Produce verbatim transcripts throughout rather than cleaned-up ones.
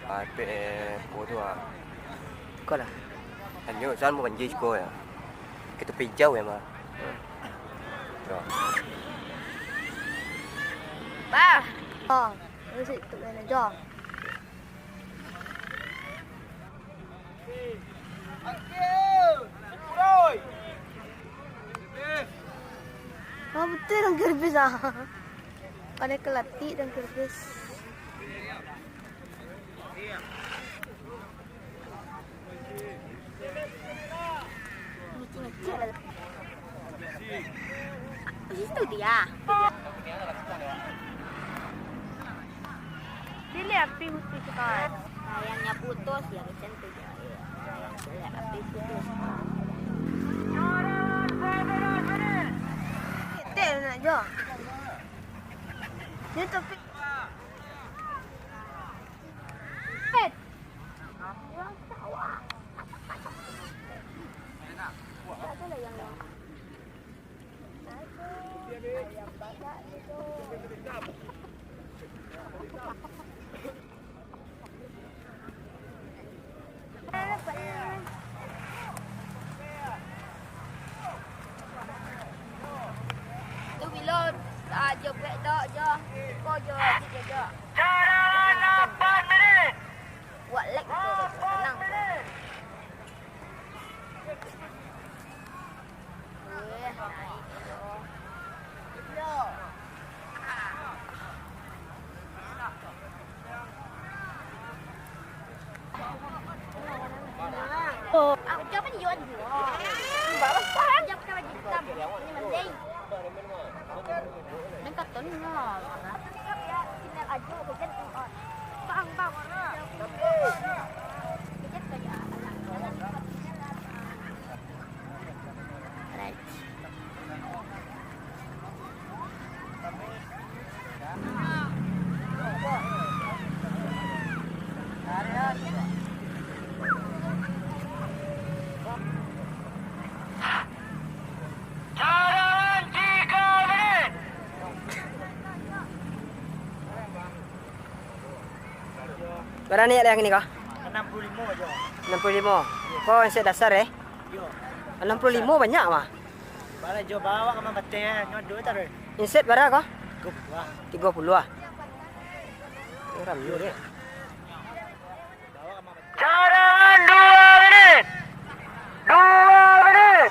Ah, epek, eh, ko tu ah. Ko lah. Anyo, san mo banjir siko ya. Kito pijau ya, mah. Yo. Bah. Oh, ini sih tu mana jom. Oh, betul dong kerbis ah. Pandai kalatik dong kerbis. Ngecek-ngecek lah. Di situ dia. Dilihat api putus kan. Layangnya putus, ya, macam tu je. Layang tu, ya, api putus. Kita nak jo. Dia tapi. Pet. Tu bilo, ah, jo brek dok, jo. Ko jo, jo, jo. Cadangan lapan minit. Buat lag tu, tenang. Weh, naik tu. Oh. Ah, jangan jual-jual. Bapak sekarang jangan pakai baju hitam. Ini mending. Nang katon ni lah. Bang, bang. Bara ni yang ni ko? Anam puluah limo ajo. Anam puluah limo. Ko insek dasar, eh? Yo. Anam puluah limo banyak mah. Bara jo bawa ka mambateh, nyo duo taruih. Insek bara ko? Tigo puluah. Tigo puluah. Ramai deh. Cadangan dua minit. Dua minit.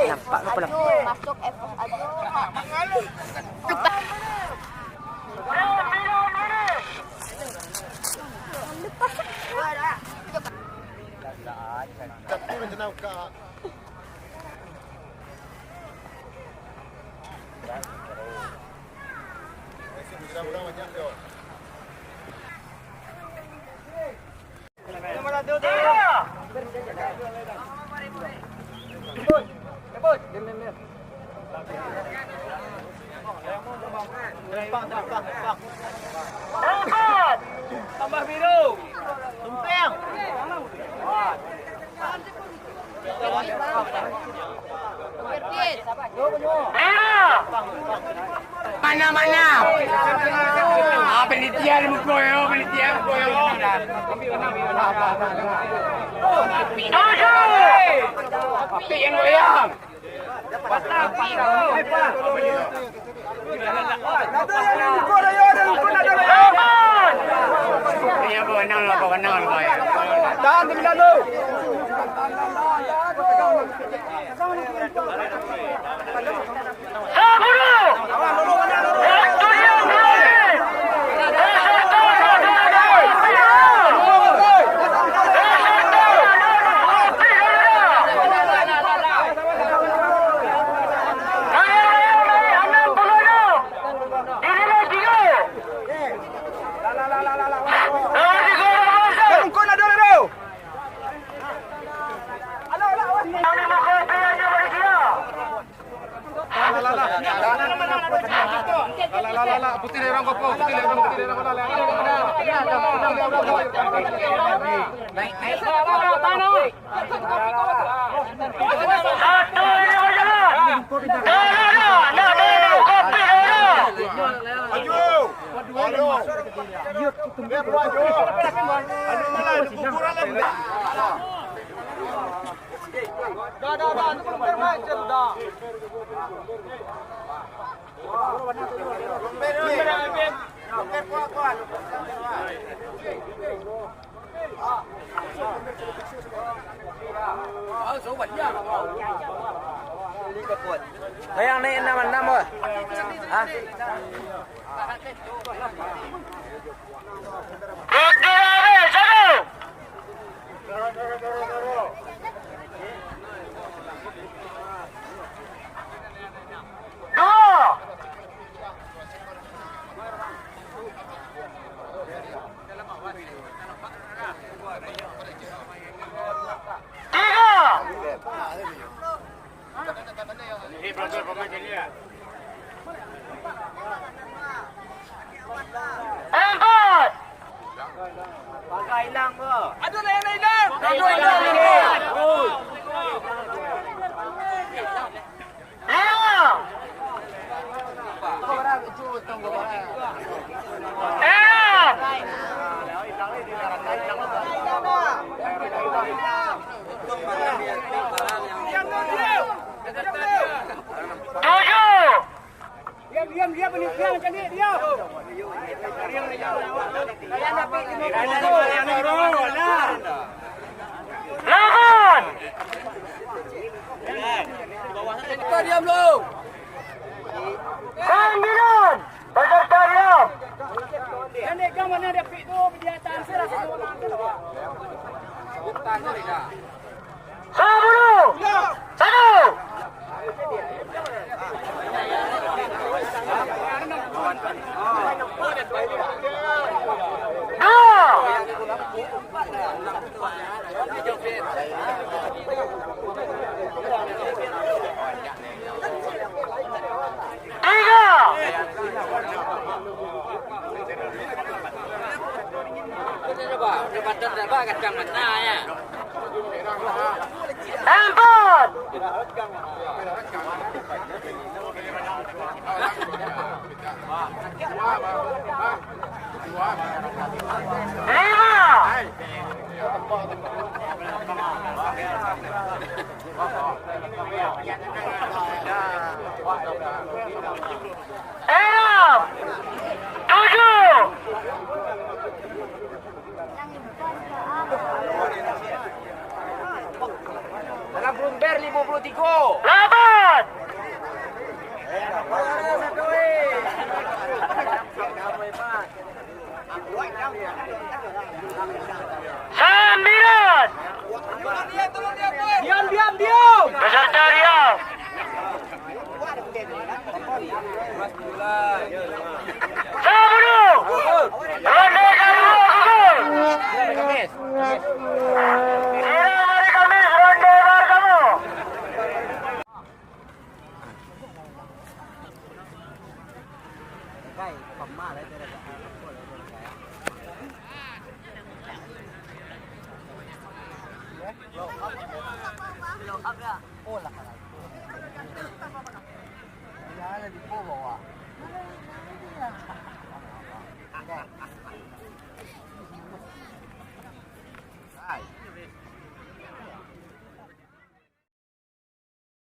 Nampak ke pula? Masuk F S aja. Sembilan minit. Tambah biru. Tumpang. Mana, mana? Ah, panitia di muko yo, panitia muko yo. Tujuh. Api yang goyang. Iya, bawa nang lah, bawa nang lah, bawa. Tahan, tahan dulu. Lah, lah, lah, putih lerang kopo, putih lerang, putih lerang, lah, lah, lah. Naik, naik. Satu, lima, jalan. Dah, dah, dah. Nak, dah, dah. Kopi, dah, dah. Maju. Maju. Biar maju. Anu malah, ada kuburan lah. Dah, dah, dah. Itu belum terbaca, dah. Yang naik enam enam, boh. Hah? Dua. Tiga. Empat. Pagar hilang, bro. Ada lah yang hilang. Ada hilang. Lima. Enam. Tujuh. Diam, diam, diam, penitian macam ni, diam. Lapan. Diam dulu. Sembilan. Peserta diam. Yang pegang mana dia pik tu, dia tahan sirah satu orang tu lah. Sepuluh. Satu. Dua. Tiga. Empat. Lima. Enam. Tujuh. Dalam blumber limo puluh tigo. Lapan. Sembilan. Diam, diam, diam. Peserta diam. Sepuluh. Ronde kamu gugur. Sidang hari Kamis, ronde baru kamu.